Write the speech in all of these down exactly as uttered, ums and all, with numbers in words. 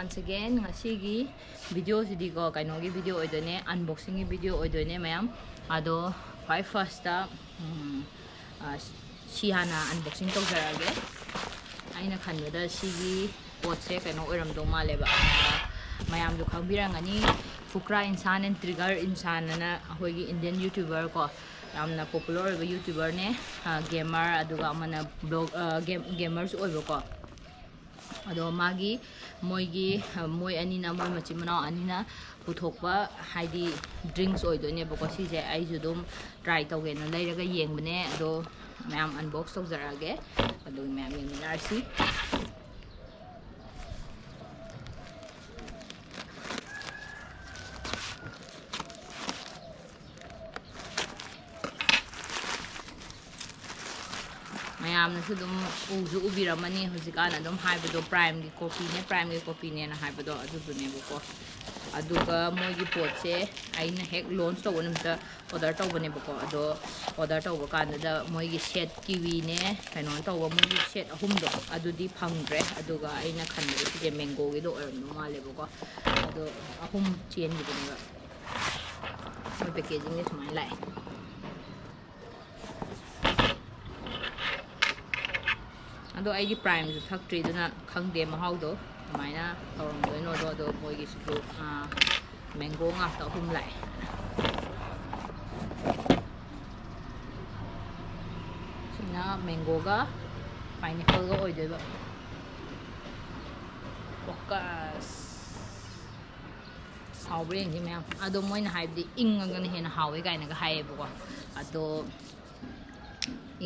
Once again, ꯉꯁꯤꯒꯤ ꯚꯤꯗꯤꯑꯣꯁꯤꯗꯤꯀꯣ, ꯀꯩꯅꯣꯒꯤ video ꯑꯣꯏꯗꯣꯏꯅꯦ, ꯑꯟꯕꯣꯛꯁꯤꯡꯒꯤ ꯚꯤꯗꯤꯑꯣ ꯑꯣꯏꯗꯣꯏꯅꯦ ꯃꯌꯥꯝ꯫ ꯑꯗꯣ ꯈ꯭ꯋꯥꯏ ꯐꯥꯔꯁꯇ, ꯎꯝ, ꯑ, ꯁꯤ ꯍꯥꯟꯅ ꯑꯟꯕꯣꯛꯁꯤꯡ ꯇꯧꯖꯔꯛꯑꯒꯦ꯫ ꯑꯩꯅ ꯈꯟꯕꯗ ꯁꯤꯒꯤ ꯄꯣꯠꯁꯦ ꯀꯩꯅꯣ ꯑꯣꯏꯔꯝꯗꯧ ꯃꯥꯜꯂꯦꯕ꯫ ꯑ, ꯃꯌꯥꯝꯁꯨ ꯈꯪꯕꯤꯔꯝꯒꯅꯤ, ꯐꯨꯀ꯭ꯔꯥ ꯏꯟꯁꯥꯟ and ꯇ꯭ꯔꯤꯒꯔ ꯏꯟꯁꯥꯟ ꯑꯅ ꯑꯩꯈꯣꯏꯒꯤ ꯏꯟꯗꯤꯌꯟ ꯌꯨꯇ꯭ꯌꯨꯕꯔ ꯀꯣ, ꯌꯥꯝꯅ ꯄꯣꯄꯨꯂꯔ ꯑꯣꯏꯕ ꯌꯨꯇ꯭ꯌꯨꯕꯔꯅꯦ, ꯒꯦꯃꯔ, ꯑꯗꯨꯒ ꯑꯃꯅ ꯕ꯭ꯂꯣꯒ, ꯒꯦꯝ, ꯒꯦꯃꯔꯁꯨ ꯑꯣꯏꯕꯀꯣ꯫ ꯑꯗꯣ ꯃꯥꯒꯤ, ꯃꯣꯏꯒꯤ, ꯃꯣꯏ ꯑꯅꯤꯅ, ꯃꯣꯏ ꯃꯆꯤꯟ ꯃꯅꯥꯎ ꯑꯅꯤꯅ ꯄꯨꯊꯣꯛꯄ, ꯍꯥꯏꯗꯤ, ꯗ꯭ꯔꯤꯡꯁ ꯑꯣꯏꯗꯣꯏꯅꯦꯕꯀꯣ꯫ ꯁꯤꯁꯦ ꯑꯩꯁꯨ ꯑꯗꯨꯝ ꯇ꯭ꯔꯥꯏ ꯇꯧꯒꯦꯅ ꯂꯩꯔꯒ ꯌꯦꯡꯕꯅꯦ꯫ ꯑꯗꯣ ꯃꯌꯥꯝ ꯑꯟꯕꯣꯛꯁ ꯇꯧꯖꯔꯛꯑꯒꯦ, ꯑꯗꯨꯒ ꯃꯌꯥꯝ ꯌꯦꯡꯃꯤꯟꯅꯔꯁꯤ꯫ ꯃꯌꯥꯝꯅꯁꯨ ꯑꯗꯨꯝ ꯎꯁꯨ ꯎꯕꯤꯔꯝꯃꯅꯤ, ꯍꯧꯖꯤꯛꯀꯥꯟ ꯑꯗꯨꯝ ꯍꯥꯏꯕꯗꯣ, ꯄ꯭ꯔꯥꯏꯝꯒꯤ ꯀꯣꯄꯤꯅꯦ, ꯄ꯭ꯔꯥꯏꯝꯒꯤ ꯀꯣꯄꯤꯅꯦꯅ ꯍꯥꯏꯕꯗꯣ ꯑꯗꯨꯗꯨꯅꯦꯕꯀꯣ꯫ ꯑꯗꯨꯒ ꯃꯣꯏꯒꯤ ꯄꯣꯠꯁꯦ ꯑꯩꯅ ꯍꯦꯛ ꯂꯣꯟꯆ ꯇꯧꯕ ꯅꯨꯃꯤꯠꯇ ꯑꯣꯔꯗꯔ ꯇꯧꯕꯅꯦꯕꯀꯣ꯫ ꯑꯗꯣ ꯑꯣꯔꯗꯔ ꯇꯧꯕ ꯀꯥꯟꯗꯨꯗ ꯃꯣꯏꯒꯤ ꯁꯦꯠ, ꯀꯤꯋꯤꯅꯦ, ꯀꯩꯅꯣ ꯇꯧꯕ, ꯃꯣꯏꯒꯤ ꯁꯦꯠ ꯑꯍꯨꯝꯗꯣ ꯑꯗꯨꯗꯤ ꯐꯪꯗ꯭ꯔꯦ꯫ ꯑꯗꯨꯒ ꯑꯩꯅ ꯈꯟꯕꯗ ꯁꯤꯁꯦ ꯃꯦꯡꯒꯣꯒꯤꯗꯣ ꯑꯣꯏꯔꯝꯗꯧ ꯃꯥꯜꯂꯦꯕꯀꯣ꯫ ꯑꯗꯣ ꯑꯍꯨꯝ ꯆꯦꯟꯈꯤꯕꯅꯦꯕ꯫ ꯃꯣꯏ ꯄꯦꯀꯦꯖꯤꯡꯁꯦ ꯁꯨꯃꯥꯏꯅ ꯂꯥꯛꯑꯦ꯫ ꯑꯗꯣ ꯑꯩꯗꯤ ꯄ꯭ꯔꯥꯏꯝꯁꯨ ꯊꯛꯇ꯭ꯔꯤ, ꯑꯗꯨꯅ ꯈꯪꯗꯦ ꯃꯍꯥꯎꯗꯣ ꯀꯃꯥꯏꯅ ꯇꯧꯔꯝꯗꯣꯏꯅꯣꯗꯣ꯫ ꯑꯗꯣ ꯃꯣꯏꯒꯤꯁꯤꯁꯨ, ꯑꯥ, ꯃꯦꯡꯒꯣ ꯉꯥꯛꯇ ꯑꯍꯨꯝ ꯂꯥꯛꯑꯦ꯫ ꯁꯤꯅ ꯃꯦꯡꯒꯣꯒ ꯄꯥꯏꯅꯦꯄꯜꯒ ꯑꯣꯏꯗꯣꯏꯕ꯫ ꯐꯣꯀꯁ꯫ ꯍꯥꯎꯕ꯭ꯔꯥ ꯌꯦꯡꯁꯤ ꯃꯌꯥꯝ꯫ ꯑꯗꯣ ꯃꯣꯏꯅ ꯍꯥꯏꯕꯗꯤ ꯏꯪꯉꯒꯅ ꯍꯦꯟꯅ ꯍꯥꯎꯋꯦ ꯀꯥꯏꯅꯒ ꯍꯥꯏꯌꯦꯕꯀꯣ꯫ ꯑꯗꯣ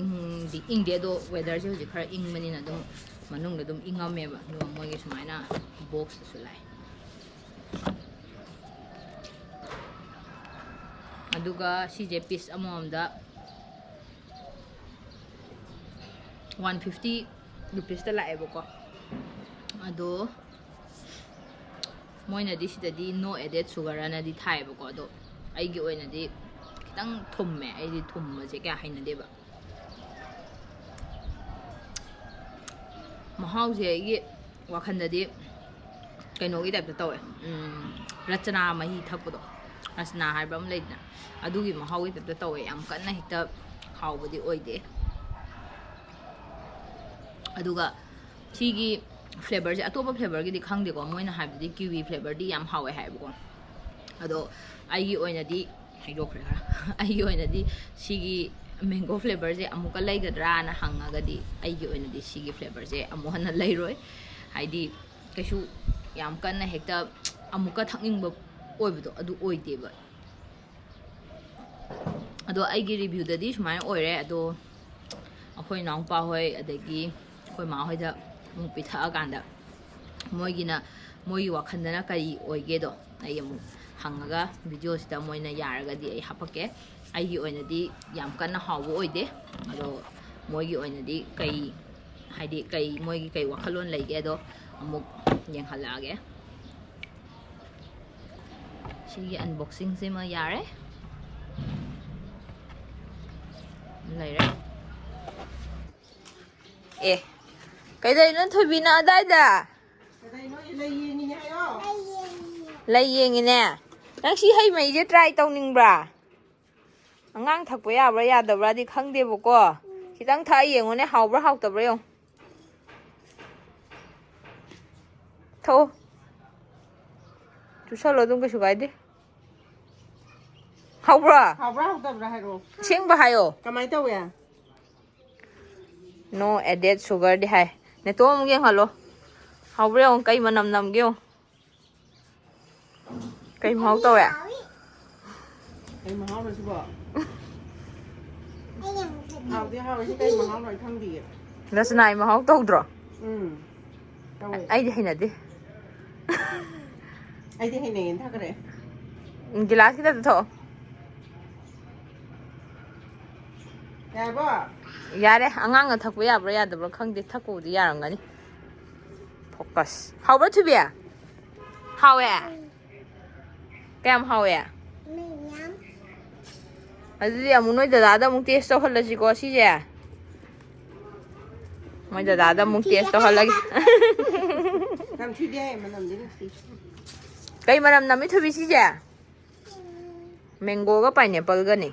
ꯏꯪꯗꯤ ꯏꯪꯗꯦ, ꯑꯗꯣ ꯋꯦꯗꯔꯁꯦ ꯍꯧꯖꯤꯛ ꯈꯔ ꯏꯪꯕꯅꯤꯅ ꯑꯗꯨꯝ ꯃꯅꯨꯡꯗ ꯑꯗꯨꯝ ꯏꯪꯉꯝꯃꯦꯕ꯫ ꯑꯗꯨꯒ ꯃꯣꯏꯒꯤ ꯁꯨꯃꯥꯏꯅ ꯕꯣꯛꯁꯇꯁꯨ ꯂꯥꯛꯑꯦ꯫ ꯑꯗꯨꯒ ꯁꯤꯁꯦ ꯄꯤꯁ ꯑꯃꯃꯝꯗ ꯋꯥꯟ ꯐꯤꯐꯇꯤ ꯔꯨꯄꯤꯁꯇ ꯂꯥꯛꯑꯦꯕꯀꯣ꯫ ꯑꯗꯣ ꯃꯣꯏꯅꯗꯤ ꯁꯤꯗꯗꯤ no added sugar ꯑꯅꯗꯤ ꯊꯥꯏꯌꯦꯕꯀꯣ꯫ ꯑꯗꯣ ꯑꯩꯒꯤ ꯑꯣꯏꯅꯗꯤ ꯈꯤꯇꯪ ꯊꯨꯝꯃꯦ, ꯑꯩꯗꯤ ꯊꯨꯝꯕꯁꯦ ꯀꯌꯥ ꯍꯩꯅꯗꯦꯕ꯫ ꯃꯍꯥꯎꯁꯦ ꯑꯩꯒꯤ ꯋꯥꯈꯜꯗꯗꯤ ꯀꯩꯅꯣꯒꯤ ꯇꯥꯏꯞꯇ ꯇꯧꯋꯦ꯫ ꯎꯝ, ꯔꯆꯅꯥ ꯃꯍꯤ ꯊꯛꯄꯗꯣ, ꯔꯆꯅꯥ ꯍꯥꯏꯕ ꯑꯃ ꯂꯩꯗꯅ, ꯑꯗꯨꯒꯤ ꯃꯍꯥꯎꯒꯤ ꯇꯥꯏꯞꯇ ꯇꯧꯋꯦ꯫ ꯌꯥꯝ ꯀꯟꯅ ꯍꯦꯛꯇ ꯍꯥꯎꯕꯗꯤ ꯑꯣꯏꯗꯦ꯫ ꯑꯗꯨꯒ ꯁꯤꯒꯤ ꯐ꯭ꯂꯦꯕꯔꯁꯦ, ꯑꯇꯣꯞꯄ ꯐ꯭ꯂꯦꯕꯔꯒꯤꯗꯤ ꯈꯪꯗꯦꯀꯣ, ꯃꯣꯏꯅ ꯍꯥꯏꯕꯗꯗꯤ ꯀꯤꯋꯤ ꯐ꯭ꯂꯦꯕꯔꯗꯤ ꯌꯥꯝ ꯍꯥꯎꯋꯦ ꯍꯥꯏꯌꯦꯕꯀꯣ꯫ ꯑꯗꯣ ꯑꯩꯒꯤ ꯑꯣꯏꯅꯗꯤ, ꯍꯩꯗꯣꯛꯈ꯭ꯔꯦ ꯈꯔ꯫ ꯑꯩꯒꯤ ꯑꯣꯏꯅꯗꯤ ꯁꯤꯒꯤ ꯃꯦꯡꯒꯣ ꯐ꯭ꯂꯦꯕꯔꯁꯦ ꯑꯃꯨꯛꯀ ꯂꯩꯒꯗ꯭ꯔꯥꯅ ꯍꯪꯉꯒꯗꯤ, ꯑꯩꯒꯤ ꯑꯣꯏꯅꯗꯤ ꯁꯤꯒꯤ ꯐ꯭ꯂꯦꯕꯔꯁꯦ ꯑꯃꯨꯛ ꯍꯟꯅ ꯂꯩꯔꯣꯏ꯫ ꯍꯥꯏꯗꯤ ꯀꯩꯁꯨ ꯌꯥꯝ ꯀꯟꯅ ꯍꯦꯛꯇ ꯑꯃꯨꯛꯀ ꯊꯛꯅꯤꯡꯕ ꯑꯣꯏꯕꯗꯣ ꯑꯗꯨ ꯑꯣꯏꯗꯦꯕ꯫ ꯑꯗꯣ ꯑꯩꯒꯤ ꯔꯤꯚ꯭ꯌꯨꯗꯗꯤ ꯁꯨꯃꯥꯏꯅ ꯑꯣꯏꯔꯦ꯫ ꯑꯗꯣ ꯑꯩꯈꯣꯏ ꯏꯅꯥꯎꯄꯥ ꯍꯣꯏ, ꯑꯗꯒꯤ ꯑꯩꯈꯣꯏ ꯃꯥ ꯍꯣꯏꯗ ꯑꯃꯨꯛ ꯄꯤꯊꯛꯑꯀꯥꯟꯗ, ꯃꯣꯏꯒꯤꯅ, ꯃꯣꯏꯒꯤ ꯋꯥꯈꯜꯗꯅ ꯀꯔꯤ ꯑꯣꯏꯒꯦꯗꯣ ꯑꯩ ꯑꯃꯨꯛ ꯍꯪꯉꯒ, ꯚꯤꯗꯤꯑꯣꯁꯤꯗ ꯃꯣꯏꯅ ꯌꯥꯔꯒꯗꯤ ꯑꯩ ꯍꯥꯄꯛꯀꯦ꯫ ꯑꯩꯒꯤ ꯑꯣꯏꯅꯗꯤ ꯌꯥꯝ ꯀꯟꯅ ꯍꯥꯎꯕ ꯑꯣꯏꯗꯦ꯫ ꯑꯗꯣ ꯃꯣꯏꯒꯤ ꯑꯣꯏꯅꯗꯤ ꯀꯩ, ꯍꯥꯏꯗꯤ ꯀꯩ, ꯃꯣꯏꯒꯤ ꯀꯩ ꯋꯥꯈꯜꯂꯣꯟ ꯂꯩꯒꯦꯗꯣ ꯑꯃꯨꯛ ꯌꯦꯡꯍꯜꯂꯛꯑꯒꯦ꯫ ꯁꯤꯒꯤ ꯑꯟꯕꯣꯛꯁꯤꯡꯁꯤꯃ ꯌꯥꯔꯦ꯫ ꯂꯩꯔꯦ꯫ ꯑꯦ, ꯀꯩꯗꯧꯔꯤꯅꯣ ꯊꯣꯏꯕꯤꯅ ꯑꯗꯥꯏꯗ? ꯀꯩꯗꯧꯔꯤꯅꯣ? ꯂꯩ ꯌꯦꯡꯉꯤꯅꯦ ꯍꯥꯏꯌꯣ꯫ ꯂꯩ ꯌꯦꯡꯉꯤꯅꯦ꯫ ꯅꯪ ꯁꯤ ꯍꯩ ꯃꯍꯤꯁꯦ ꯇ꯭ꯔꯥꯏ ꯇꯧꯅꯤꯡꯕ꯭ꯔꯥ? ꯑꯉꯥꯡ ꯊꯛꯄ ꯌꯥꯕ꯭ꯔꯥ ꯌꯥꯗꯕ꯭ꯔꯥꯗꯤ ꯈꯪꯗꯦꯕꯀꯣ꯫ ꯈꯤꯇꯪ ꯊꯛꯑ ꯌꯦꯡꯉꯨꯅꯦ, ꯍꯥꯎꯕ꯭ꯔꯥ ꯍꯥꯎꯇꯕ꯭ꯔꯥ ꯌꯦꯡꯉꯨ꯫ ꯊꯛꯑꯣ꯫ ꯆꯨꯁꯜꯂꯣ ꯑꯗꯨꯝ, ꯀꯩꯁꯨ ꯀꯥꯏꯗꯦ꯫ ꯍꯥꯎꯕ꯭ꯔꯥ? ꯍꯥꯎꯕ꯭ꯔꯥ ꯍꯥꯎꯇꯕ꯭ꯔꯥ ꯍꯥꯏꯔꯛꯑꯣ꯫ ꯑꯁꯦꯡꯕ ꯍꯥꯏꯌꯣ꯫ ꯀꯃꯥꯏꯅ ꯇꯧꯋꯦ? No added sugar ꯗꯤ ꯍꯥꯏ꯫ ꯅꯦꯇꯣ ꯑꯃꯨꯛ ꯌꯦꯡꯍꯜꯂꯣ꯫ ꯍꯥꯎꯕ꯭ꯔꯥ ꯌꯦꯡꯉꯨ, ꯀꯩ ꯃꯅꯝ ꯅꯝꯒꯦ ꯌꯦꯡꯉꯨ꯫ ꯀꯩ ꯃꯍꯥꯎ ꯇꯧꯋꯦ? ꯀꯩ ꯃꯍꯥꯎꯅꯣ ꯁꯤꯕꯣ? ꯍꯥꯎꯗꯤ ꯍꯥꯎꯋꯦ, ꯁꯤ ꯀꯩ ꯃꯍꯥꯎꯅꯣ ꯑꯩ ꯈꯪꯗꯤꯌꯦ꯫ ꯔꯁꯅꯥꯏ ꯃꯍꯥꯎ ꯇꯧꯗ꯭ꯔꯣ? ꯎꯝ, ꯇꯧꯋꯦ꯫ ꯑꯩꯗꯤ ꯍꯩꯅꯗꯦ꯫ ꯑꯩꯗꯤ ꯍꯩꯅꯩꯌꯦꯅ ꯊꯛꯈ꯭ꯔꯦ꯫ ꯎꯝ, ꯒꯤꯂꯥꯁ ꯈꯤꯇ ꯊꯛꯑꯣ꯫ ꯌꯥꯔꯕꯣ? ꯌꯥꯔꯦ, ꯑꯉꯥꯡꯅ ꯊꯛꯄ ꯌꯥꯕ꯭ꯔꯥ ꯌꯥꯗꯕ꯭ꯔꯥ ꯈꯪꯗꯦ, ꯊꯛꯄꯕꯨꯗꯤ ꯌꯥꯔꯝꯒꯅꯤ꯫ ꯐꯣꯀꯁ꯫ ꯍꯥꯎꯕ꯭ꯔꯥ, ꯊꯣꯏꯕꯤ? ꯍꯥꯎꯋꯦ? ꯀꯌꯥꯝ ꯍꯥꯎꯋꯦ? ꯃꯌꯥꯝ꯫ ꯑꯗꯨꯗꯤ ꯑꯃꯨꯛ ꯅꯣꯏ ꯗꯗꯥꯗ ꯑꯃꯨꯛ ꯇꯦꯁ ꯇꯧꯍꯜꯂꯁꯤꯀꯣ ꯁꯤꯁꯦ꯫ ꯃꯣꯏ ꯗꯗꯥꯗ ꯑꯃꯨꯛ ꯇꯦꯁ ꯇꯧꯍꯜꯂꯒꯦ꯫ ꯌꯥꯝ ꯊꯤꯗꯦ, ꯃꯅꯝꯗꯤ ꯅꯨꯡꯁꯤ꯫ ꯀꯩ ꯃꯅꯝ ꯅꯝꯃꯤ, ꯊꯣꯏꯕꯤ, ꯁꯤꯁꯦ? ꯃꯦꯡꯒꯣꯒ ꯄꯥꯏꯅꯦꯄꯜꯒꯅꯤ꯫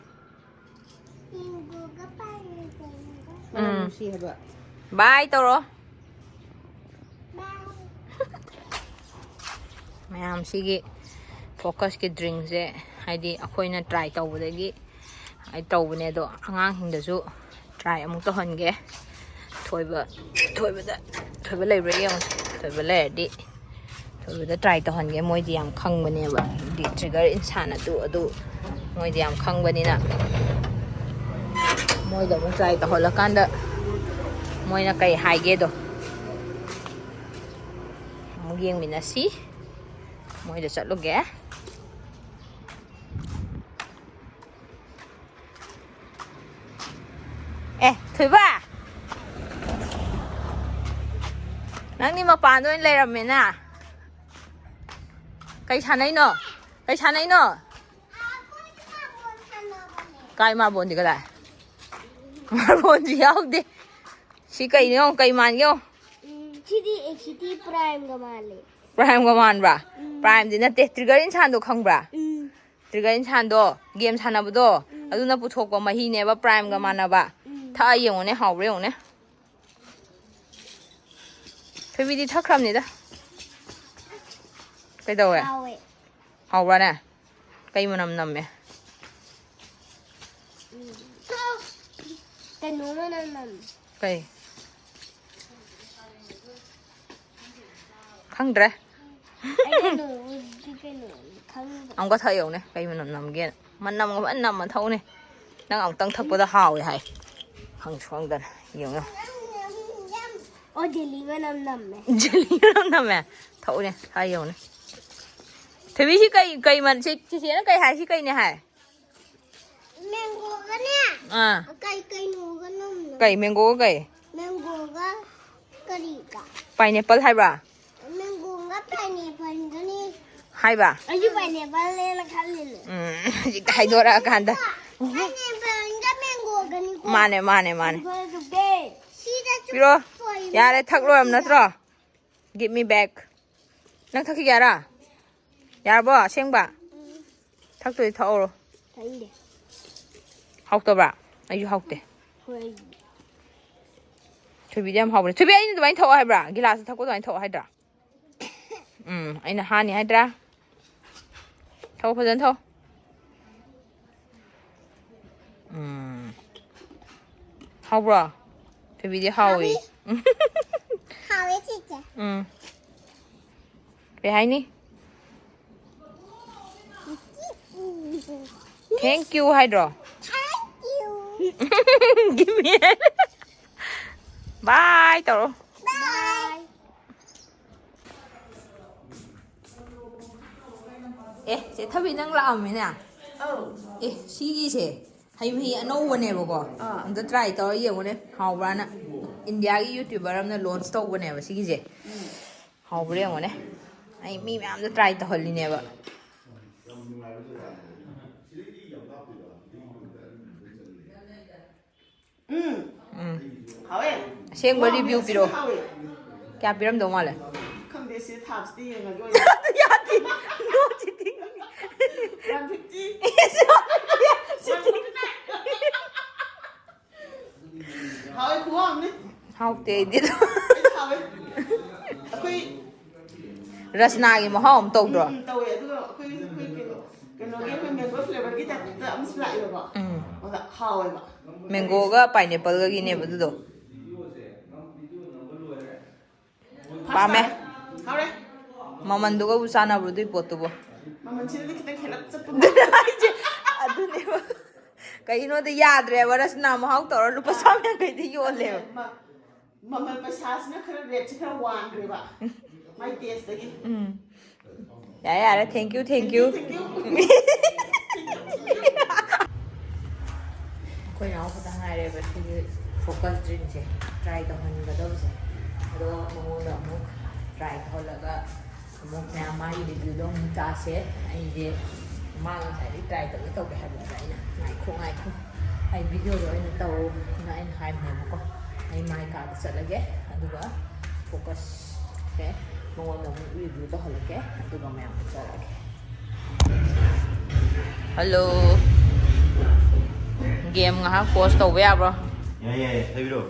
ꯃꯦꯡꯒꯣꯒ ꯄꯥꯏꯅꯦꯄꯜꯒ꯫ ꯃꯅꯝ ꯎꯝ꯫ ꯅꯨꯡꯁꯤ ꯍꯥꯏꯕ꯫ ꯕꯥꯏ ꯇꯧꯔꯣ꯫ ꯕꯥꯏ꯫ ꯃꯌꯥꯝꯁꯤꯒꯤ ꯐꯣꯀꯁꯀꯤ ꯗ꯭ꯔꯤꯡꯁꯦ, ꯍꯥꯏꯗꯤ ꯑꯩꯈꯣꯏꯅ ꯇ꯭ꯔꯥꯏ ꯇꯧꯕꯗꯒꯤ ꯑꯩ ꯇꯧꯕꯅꯦ꯫ ꯑꯗꯣ ꯑꯉꯥꯡꯁꯤꯡꯗꯁꯨ ꯇ꯭ꯔꯥꯏ ꯑꯃꯨꯛ ꯇꯧꯍꯟꯒꯦ꯫ ꯊꯣꯏꯕ, ꯊꯣꯏꯕꯗ, ꯊꯣꯏꯕ ꯂꯩꯕ꯭ꯔꯥ ꯌꯦꯡꯉꯨ꯫ ꯊꯣꯏꯕ ꯂꯩꯔꯗꯤ ꯊꯣꯏꯕꯗ ꯇ꯭ꯔꯥꯏ ꯇꯧꯍꯟꯒꯦ꯫ ꯃꯣꯏꯗꯤ ꯌꯥꯝ ꯈꯪꯕꯅꯦꯕ, ꯍꯥꯏꯗꯤ ꯇ꯭ꯔꯤꯒꯔ ꯏꯟꯁꯥꯟ ꯑꯗꯨ, ꯑꯗꯨ ꯃꯣꯏꯗꯤ ꯌꯥꯝ ꯈꯪꯕꯅꯤꯅ꯫ ꯃꯣꯏꯗ ꯑꯃꯨꯛ ꯇ꯭ꯔꯥꯏ ꯇꯧꯍꯜꯂꯀꯥꯟꯗ ꯃꯣꯏꯅ ꯀꯩ ꯍꯥꯏꯒꯦꯗꯣ ꯑꯃꯨꯛ ꯌꯦꯡꯃꯤꯟꯅꯁꯤ꯫ ꯃꯣꯏꯗ ꯆꯠꯂꯨꯒꯦ꯫ ꯑꯦ, ꯊꯣꯏꯕ! ꯅꯪꯗꯤ ꯃꯄꯥꯟꯗ ꯑꯣꯏꯅ ꯂꯩꯔꯝꯃꯦꯅ꯫ ꯀꯩ ꯁꯥꯟꯅꯩꯅꯣ? ꯀꯩ ꯁꯥꯟꯅꯩꯅꯣ? ꯀꯥꯏ ꯃꯥꯕꯣꯟꯗꯤ ꯀꯗꯥꯏ? ꯃꯥꯕꯣꯟꯁꯨ ꯌꯥꯎꯗꯦ꯫ ꯁꯤ ꯀꯩꯅꯣ ꯌꯦꯡꯉꯣ, ꯀꯩ ꯃꯥꯟꯒꯦ ꯌꯦꯡꯉꯣ꯫ ꯎꯝ, ꯁꯤꯗꯤ ꯑꯦꯛꯁꯤꯇꯤ ꯄ꯭ꯔꯥꯏꯝꯒ ꯃꯥꯜꯂꯦ꯫ ꯄ꯭ꯔꯥꯏꯝꯒ ꯃꯥꯟꯕ꯭ꯔꯥ? ꯎꯝ꯫ ꯄ꯭ꯔꯥꯏꯝꯗꯤ ꯅꯠꯇꯦ, ꯇ꯭ꯔꯤꯒꯔ ꯏꯟꯁꯥꯟꯗꯣ ꯈꯪꯕ꯭ꯔꯥ? ꯎꯝ꯫ ꯇ꯭ꯔꯤꯒꯔ ꯏꯟꯁꯥꯟꯗꯣ, ꯒꯦꯝ ꯁꯥꯟꯅꯕꯗꯣ, ꯎꯝ꯫ ꯑꯗꯨꯅ ꯄꯨꯊꯣꯛꯄ ꯃꯍꯤꯅꯦꯕ, ꯄ꯭ꯔꯥꯏꯝꯒ ꯎꯝ꯫ ꯃꯥꯟꯅꯕ꯫ ꯎꯝ꯫ ꯊꯛꯑ ꯌꯦꯡꯉꯨꯅꯦ, ꯍꯥꯎꯕ꯭ꯔꯥ ꯌꯦꯡꯉꯨꯅꯦ꯫ ꯊꯣꯏꯕꯤꯗꯤ ꯊꯛꯈ꯭ꯔꯕꯅꯤꯗ꯫ ꯀꯩꯗꯧꯋꯦ? ꯍꯥꯎꯋꯦ꯫ ꯍꯥꯎꯕ꯭ꯔꯥꯅꯦ? ꯀꯩ ꯃꯅꯝ ꯅꯝꯃꯦ? ꯎꯝ꯫ ꯀꯩꯅꯣ ꯃꯅꯝ ꯅꯝꯃꯦ꯫ ꯀꯩ? ꯈꯪꯗ꯭ꯔꯦ꯫ ꯑꯩ ꯀꯩꯅꯣ, ꯀꯩꯅꯣ ꯈꯪꯗꯦ꯫ ꯑꯃꯨꯛꯀ ꯊꯛ ꯌꯦꯡꯉꯨꯅꯦ, ꯀꯩ ꯃꯅꯝ ꯅꯝꯒꯦꯅ꯫ ꯃꯅꯝꯒ ꯐꯖꯅ ꯅꯝꯃ ꯊꯛꯎꯅꯦ꯫ ꯅꯪ ꯑꯃꯨꯛꯇꯪ ꯊꯛꯄꯗ ꯍꯥꯎꯋꯦ ꯍꯥꯏ꯫ ꯍꯪꯁꯨ ꯍꯪꯗꯅ꯫ ꯌꯦꯡꯉꯨ꯫ ꯑꯣ, ꯖꯦꯂꯤ ꯃꯅꯝ ꯅꯝꯃꯦ꯫ ꯖꯦꯂꯤ ꯃꯅꯝ ꯅꯝꯃꯦ? ꯊꯛꯎꯅꯦ, ꯊꯛꯑ ꯌꯦꯡꯉꯨꯅꯦ꯫ ꯊꯣꯏꯕꯤ, ꯁꯤ ꯀꯩ, ꯀꯩ ꯃꯟ-, ꯁꯤ, ꯆꯤꯆꯦꯅ ꯀꯩ ꯍꯥꯏ? ꯁꯤ ꯀꯩꯅꯦ ꯍꯥꯏ? ꯃꯦꯡꯒꯣꯒꯅꯦ꯫ ꯑꯥ꯫ ꯀꯩ ꯀꯩꯅꯣꯒ ꯅꯝꯅ-, ꯀꯩ ꯃꯦꯡꯒꯣꯒ ꯀꯩ? ꯃꯦꯡꯒꯣꯒ ꯀꯔꯤꯒ? ꯄꯥꯏꯅꯦꯄꯜ ꯍꯥꯏꯕ꯭ꯔꯥ? ꯃꯦꯡꯒꯣꯒ ꯄꯥꯏꯅꯦꯄꯜꯒꯅꯤ꯫ ꯍꯥꯏꯕ? ꯑꯩꯁꯨ ꯄꯥꯏꯅꯦꯄꯜꯅꯦꯅ ꯈꯜꯂꯤꯅꯦ꯫ ꯎꯝ, ꯍꯧꯖꯤꯛꯇ ꯍꯥꯏꯗꯣꯔꯛꯑꯀꯥꯟꯗ꯫ ꯄꯥꯏꯅꯦꯄꯜꯒ ꯃꯦꯡꯒꯣꯒꯅꯤꯀꯣ꯫ ꯃꯥꯅꯦ, ꯃꯥꯅꯦ, ꯃꯥꯅꯦ꯫ ꯃꯦꯡꯒꯣꯒ ꯄꯤꯔꯣ꯫ ꯁꯤꯗꯁꯨ ꯌꯥꯔꯦ, ꯊꯛ ꯂꯣꯏꯔꯕ ꯅꯠꯇ꯭ꯔꯣ? Give me back. ꯅꯪ ꯊꯛꯈꯤꯒꯦ ꯍꯥꯏꯔꯣ? ꯌꯥꯔꯕꯣ? ꯑꯁꯦꯡꯕ? ꯊꯛꯇꯣꯏꯗꯤ ꯊꯛꯍꯧꯔꯣ꯫ ꯆꯥꯅꯤꯡꯗꯦ꯫ ꯍꯥꯎꯇꯕ꯭ꯔꯥ? ꯑꯩꯁꯨ ꯍꯥꯎꯇꯦ꯫ ꯍꯣꯏ꯫ ꯊꯣꯏꯕꯤꯗꯤ ꯌꯥꯝ ꯍꯥꯎꯕꯅꯦ꯫ ꯊꯣꯏꯕꯤ, ꯑꯩꯅ ꯑꯗꯨꯃꯥꯏꯅ ꯊꯛꯑꯣ ꯍꯥꯏꯕ꯭ꯔꯥ? ꯒꯤꯂꯥꯁꯇ ꯊꯛꯄ ꯑꯗꯨꯃꯥꯏꯅ ꯊꯛꯑꯣ ꯍꯥꯏꯗ꯭ꯔꯥ? ꯎꯝ, ꯑꯩꯅ ꯍꯥꯅꯤ ꯍꯥꯏꯗ꯭ꯔꯥ? ꯊꯛꯑꯣ, ꯐꯖꯅ ꯊꯛꯑꯣ꯫ ꯎꯝ꯫ ꯍꯥꯎꯕ꯭ꯔꯣ? ꯊꯣꯏꯕꯤꯗꯤ ꯍꯥꯎꯏ꯫ ꯍꯥꯎꯋꯦ ꯆꯤꯆꯦ꯫ ꯎꯝ꯫ ꯀꯩ ꯍꯥꯏꯅꯤ? Thank you ꯍꯥꯏꯗ꯭ꯔꯣ? Thank you. Give me. Bye ꯇꯧꯔꯣ꯫ Bye. ꯑꯦ, ꯆꯦ ꯊꯕꯤ, ꯅꯪ ꯂꯥꯛꯑꯝꯃꯤꯅꯦ꯫ ꯑꯧ꯫ ꯑꯦ, ꯁꯤꯒꯤꯁꯦ ꯍꯩ ꯃꯍꯤ ꯑꯅꯧꯕꯅꯦꯕꯀꯣ꯫ ꯑꯥ꯫ ꯑꯝꯇ try ꯇꯧꯔ ꯌꯦꯡꯉꯨꯅꯦ, ꯍꯥꯎꯕ꯭ꯔꯥꯅ꯫ ꯏꯟꯗꯤꯌꯥꯒꯤ YouTuber ꯑꯃꯅ launch ꯇꯧꯕꯅꯦꯕ ꯁꯤꯒꯤꯁꯦ꯫ ꯍꯥꯎꯕ꯭ꯔꯥ ꯌꯦꯡꯉꯨꯅꯦ꯫ ꯑꯩ ꯃꯤ ꯃꯌꯥꯝꯗ try ꯇꯧꯍꯜꯂꯤꯅꯦꯕ꯫ ꯎꯝ꯫ ꯎꯝ꯫ ꯍꯥꯎꯋꯦ꯫ ꯑꯁꯦꯡꯕ ꯍꯥꯎꯋꯦ, review ꯑꯁꯦꯡꯕ ꯄꯤꯔꯛꯑꯣ꯫ ꯍꯥꯎꯋꯦ꯫ ꯀꯌꯥ ꯄꯤꯔꯝꯗꯧ ꯃꯥꯜꯂꯦ? ꯈꯪꯗꯦ, ꯁꯤ ꯊꯥꯕꯁꯤꯗꯤ ꯌꯦꯡꯉꯒꯦ ꯑꯣꯏꯅ꯫ ꯌꯥꯗꯦ꯫ No cheating꯫ One fifty꯫ ꯍꯥꯎꯋꯦ, ꯈꯨꯍꯥꯎ ꯑꯃꯅꯤ꯫ ꯍꯥꯎꯇꯦ ꯑꯩꯗꯤ ꯑꯗꯣ꯫ ꯑꯩ ꯍꯥꯎꯋꯦ꯫ ꯑꯩꯈꯣꯏ ꯔꯁꯅꯥꯒꯤ ꯃꯍꯥꯎ ꯑꯃ ꯇꯧꯗ꯭ꯔꯣ? ꯎꯝ, ꯇꯧꯋꯦ꯫ ꯑꯗꯨꯒ ꯑꯩꯈꯣꯏ, ꯑꯩꯈꯣꯏ ꯀꯩꯅꯣ, ꯀꯩꯅꯣꯒꯤ ꯑꯩꯈꯣꯏ mango flavourꯒꯤ typeꯇ ꯑꯃꯁꯨ ꯂꯥꯛꯑꯦꯕꯀꯣ꯫ ꯎꯝ꯫ ꯑꯗ ꯍꯥꯎꯋꯦꯕ꯫ Mangoꯒ pineappleꯒꯒꯤꯅꯦꯕ ꯑꯗꯨꯗꯣ꯫ First ꯄꯥꯝꯃꯦ꯫ time꯫ ꯍꯥꯎꯔꯦ꯫ ꯃꯃꯟꯗꯨꯒꯕꯨ ꯆꯥꯟꯅꯕ꯭ꯔꯣ ꯑꯗꯨꯏ ꯄꯣꯠꯇꯨꯕꯨ? ꯃꯃꯜꯁꯤꯅꯗꯤ ꯈꯤꯇꯪ ꯍꯦꯜꯂꯞ ꯆꯠꯄ ꯃꯥꯜꯂꯦ꯫ ꯑꯗꯨꯅꯦ ꯍꯥꯏꯁꯦ꯫ ꯑꯗꯨꯅꯦꯕ꯫ ꯀꯩꯒꯤꯅꯣꯗ ꯌꯥꯗ꯭ꯔꯦꯕ, ꯔꯁꯅꯥ ꯃꯍꯥꯎ ꯇꯧꯔ ꯂꯨꯄꯥ ꯆꯥꯝ ꯌꯥꯡꯈꯩꯗꯤ ꯌꯣꯜꯂꯦꯕ꯫ ꯃ-, ꯃꯃꯜ ꯄꯩꯁꯥꯁꯤꯅ ꯈꯔ, rateꯁꯤ ꯈꯔ ꯋꯥꯡꯈ꯭ꯔꯦꯕ꯫ My tasteꯇꯒꯤ꯫ ꯎꯝ꯫ ꯌꯥꯔꯦ, ꯌꯥꯔꯦ, thank you, thank you꯫ Thank you꯫ ꯑꯩꯈꯣꯏ ꯏꯅꯥꯎ ꯈꯛꯇ ꯉꯥꯏꯔꯦꯕ ꯁꯤꯒꯤ focus drinkꯁꯦ try ꯇꯧꯍꯟꯒꯗꯕꯁꯦ꯫ ꯑꯗꯣ ꯃꯉꯣꯟꯗ ꯑꯃꯨꯛ try ꯇꯧꯍꯜꯂꯒ ꯑꯃꯨꯛ ꯃꯌꯥꯝ ꯃꯥꯒꯤ reviewꯗꯣ ꯑꯃꯨꯛ ꯆꯥꯁꯦ꯫ ꯑꯩꯁꯦ ꯃꯥ ꯉꯁꯥꯏꯗꯒꯤ try ꯇꯧꯒꯦ ꯇꯧꯒꯦ ꯍꯥꯏꯕꯅꯦꯕ, ꯑꯩꯅ ꯉꯥꯏꯈꯣ ꯉꯥꯏꯈꯣ, ꯑꯩ videoꯗ ꯑꯣꯏꯅ ꯇꯧꯅ ꯑꯩꯅ ꯍꯥꯏꯕꯅꯦꯕꯀꯣ꯫ ꯑꯩ ꯃꯥꯏ ꯀꯥꯗ ꯆꯠꯂꯒꯦ, ꯑꯗꯨꯒ focus ꯃꯉꯣꯟꯗ ꯑꯃꯨꯛ ꯔꯤꯚꯤꯌꯨ ꯇꯧꯍꯜꯂꯛꯀꯦ, ꯑꯗꯨꯒ ꯃꯌꯥꯝ ꯎꯠꯆꯔꯛꯑꯒꯦ꯫ ꯍꯜꯂꯣ, ꯒꯦꯝ ꯉꯥꯏꯍꯥꯛ ꯄꯣꯁ ꯇꯧꯕ ꯌꯥꯕ꯭ꯔꯣ? ꯌꯥꯏ ꯌꯥꯏ, ꯍꯥꯏꯕꯤꯔꯣ꯫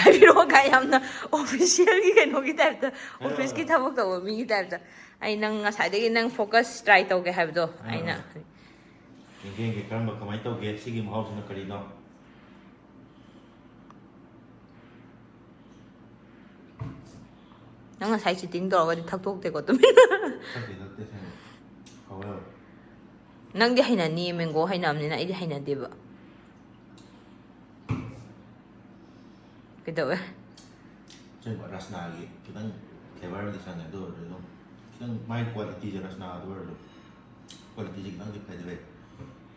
ꯍꯥꯏꯕꯤꯔꯛꯑꯣ ꯀꯥꯏ, ꯌꯥꯝꯅ ꯑꯣꯐꯤꯁꯤꯌꯦꯜꯒꯤ ꯀꯩꯅꯣꯒꯤ ꯇꯥꯏꯞꯇ, ꯑꯣꯐꯤꯁꯀꯤ ꯊꯕꯛ ꯇꯧꯕ ꯃꯤꯒꯤ ꯇꯥꯏꯞꯇ꯫ ꯑꯩ ꯅꯪ ꯉꯁꯥꯏꯗꯒꯤ ꯅꯪ ꯐꯣꯀꯁ ꯇ꯭ꯔꯥꯏ ꯇꯧꯒꯦ ꯍꯥꯏꯕꯗꯣ ꯑꯩꯅ꯫ ꯌꯦꯡꯒꯦ ꯌꯦꯡꯒꯦ, ꯀꯔꯝꯕ, ꯀꯃꯥꯏꯅ ꯇꯧꯒꯦ, ꯁꯤꯒꯤ ꯃꯍꯥꯎꯁꯤꯅ ꯀꯔꯤꯅꯣ? ꯅꯪ ꯉꯁꯥꯏ ꯆꯤꯇꯤꯡ ꯇꯧꯔꯒꯗꯤ ꯊꯛꯇꯣꯛꯇꯦꯀꯣ ꯇꯨꯃꯤꯟꯅ꯫ ꯊꯛꯇꯦ ꯊꯛꯇꯦ, ꯁꯦꯡꯅ ꯍꯥꯎꯋꯦ ꯍꯥꯎꯋꯦ꯫ ꯅꯪꯗꯤ ꯍꯩꯅꯅꯤꯌꯦ, ꯃꯦꯡꯒꯣ ꯍꯩꯅꯕꯅꯤꯅ ꯑꯩꯗꯤ ꯍꯩꯅꯗꯦꯕ꯫ ꯀꯩꯗꯧꯋꯦ? ꯑꯁꯦꯡꯕ ꯔꯁꯅꯥꯒꯤ ꯈꯤꯇꯪ ꯐ꯭ꯂꯦꯕꯔꯗꯤ ꯆꯪꯉꯦ, ꯑꯗꯨ ꯑꯣꯏꯔꯁꯨ ꯑꯗꯨꯝ ꯈꯤꯇꯪ ꯃꯥꯏ ꯀ꯭ꯋꯥꯂꯤꯇꯤꯁꯦ, ꯔꯁꯅꯥ ꯑꯗꯨ ꯑꯣꯏꯔꯁꯨ ꯀ꯭ꯋꯥꯂꯤꯇꯤꯁꯦ ꯈꯤꯇꯪꯗꯤ ꯐꯗꯤ ꯂꯩ꯫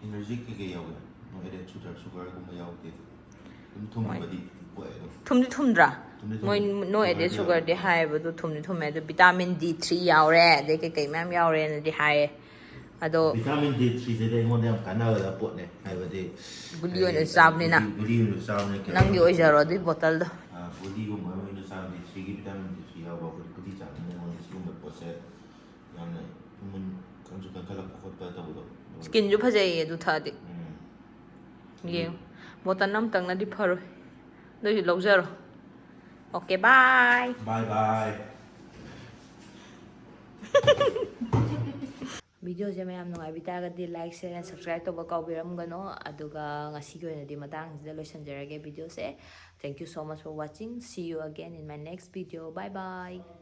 ꯏꯅꯔꯖꯤ ꯀꯩꯀꯩ ꯌꯥꯎꯒꯦ? ꯅꯣ ꯑꯦꯗꯦꯠ ꯁꯨꯒꯔ, ꯁꯨꯒꯔꯒꯨꯝꯕ ꯌꯥꯎꯗꯦ꯫ ꯑꯗꯨꯝ ꯊꯨꯝꯒꯨꯝꯕꯗꯤ ꯄꯣꯛꯑꯦ ꯑꯗꯨꯝ꯫ ꯊꯨꯝꯗꯤ ꯊꯨꯝꯗ꯭ꯔꯥ? ꯊꯨꯝꯗꯤ ꯊꯨꯝꯃꯦ꯫ ꯃꯣꯏ ꯅꯣ ꯑꯦꯗꯦꯠ ꯁꯨꯒꯔꯗꯤ ꯁꯨꯒꯔꯗꯤ ꯌꯥꯎꯗꯦ꯫ ꯍꯥꯏꯕꯗꯣ ꯊꯨꯝꯗꯤ ꯊꯨꯝꯃꯦ, ꯑꯗꯣ ꯚꯤꯇꯥꯃꯤꯟ ꯗꯤ ꯊ꯭ꯔꯤ ꯌꯥꯎꯔꯦ, ꯑꯗꯩ ꯀꯩꯀꯩ ꯃꯌꯥꯝ ꯌꯥꯎꯔꯦꯅꯗꯤ ꯍꯥꯏꯌꯦ꯫ ꯑꯗꯣ ꯚꯤꯇꯥꯃꯤꯟ ꯗꯤ ꯊ꯭ꯔꯤꯗꯗꯤ ꯑꯩꯉꯣꯟꯗ ꯌꯥꯝ ꯀꯥꯟꯅꯒꯗꯕ ꯄꯣꯠꯅꯦ, ꯍꯥꯏꯕꯗꯤ ꯒꯨꯂꯤ ꯑꯣꯏꯅ ꯑꯩ ꯆꯥꯕꯅꯤꯅ꯫ ꯒꯨꯂꯤ, ꯒꯨꯂꯤ ꯑꯣꯏꯅ ꯆꯥꯕꯅꯦ, ꯀꯩꯅꯣ ꯅꯪꯒꯤ ꯑꯣꯏꯖꯔꯣ ꯑꯗꯨꯏ ꯕꯣꯇꯜꯗꯣ꯫ ꯑꯥ, ꯒꯨꯂꯤꯒꯨꯝꯕ ꯑꯃ ꯑꯣꯏꯅ ꯆꯥꯕꯗꯤ ꯊ꯭ꯔꯤꯒꯤ ꯚꯤꯇꯥꯃꯤꯟ ꯗꯤ ꯊ꯭ꯔꯤ ꯌꯥꯎꯕ ꯑꯩꯈꯣꯏ ꯒꯨꯂꯤ ꯆꯥꯕꯅꯤꯅ ꯑꯩꯉꯣꯟꯗ ꯁꯤꯒꯨꯝꯕ ꯄꯣꯠꯁꯦ ꯌꯥꯝꯅ ꯏꯃꯨꯟ ꯈꯪꯁꯨ ꯀꯟꯈꯠꯂꯛꯄ ꯈꯣꯠꯄ ꯇꯧꯕꯗꯣ꯫ ꯁ꯭ꯀꯤꯟꯁꯨ ꯐꯖꯩꯌꯦ ꯑꯗꯨ ꯊꯛꯑꯗꯤ꯫ ꯎꯝ꯫ ꯌꯦꯡꯉꯣ, ꯕꯣꯇꯜ ꯑꯃꯇꯪꯅꯗꯤ ꯐꯔꯣꯏ, ꯑꯗꯨꯏꯁꯨ ꯂꯧꯖꯔꯣ꯫ ꯑꯣꯀꯦ, ꯕꯥꯏ꯫ ꯕꯥꯏ ꯕꯥꯏ꯫ ꯚꯤꯗꯤꯑꯣꯁꯦ ꯃꯌꯥꯝ ꯅꯨꯡꯉꯥꯏꯕꯤ ꯇꯥꯔꯒꯗꯤ like, share and subscribe ꯇꯧꯕ ꯀꯥꯎꯕꯤꯔꯝꯒꯅꯣ꯫ ꯑꯗꯨꯒ ꯉꯁꯤꯒꯤ ꯑꯣꯏꯅꯗꯤ ꯃꯇꯥꯡꯁꯤꯗ ꯂꯣꯏꯁꯤꯟꯖꯔꯒꯦ ꯚꯤꯗꯤꯑꯣꯁꯦ꯫ Thank you so much for watching. See you again in my next video. Bye bye.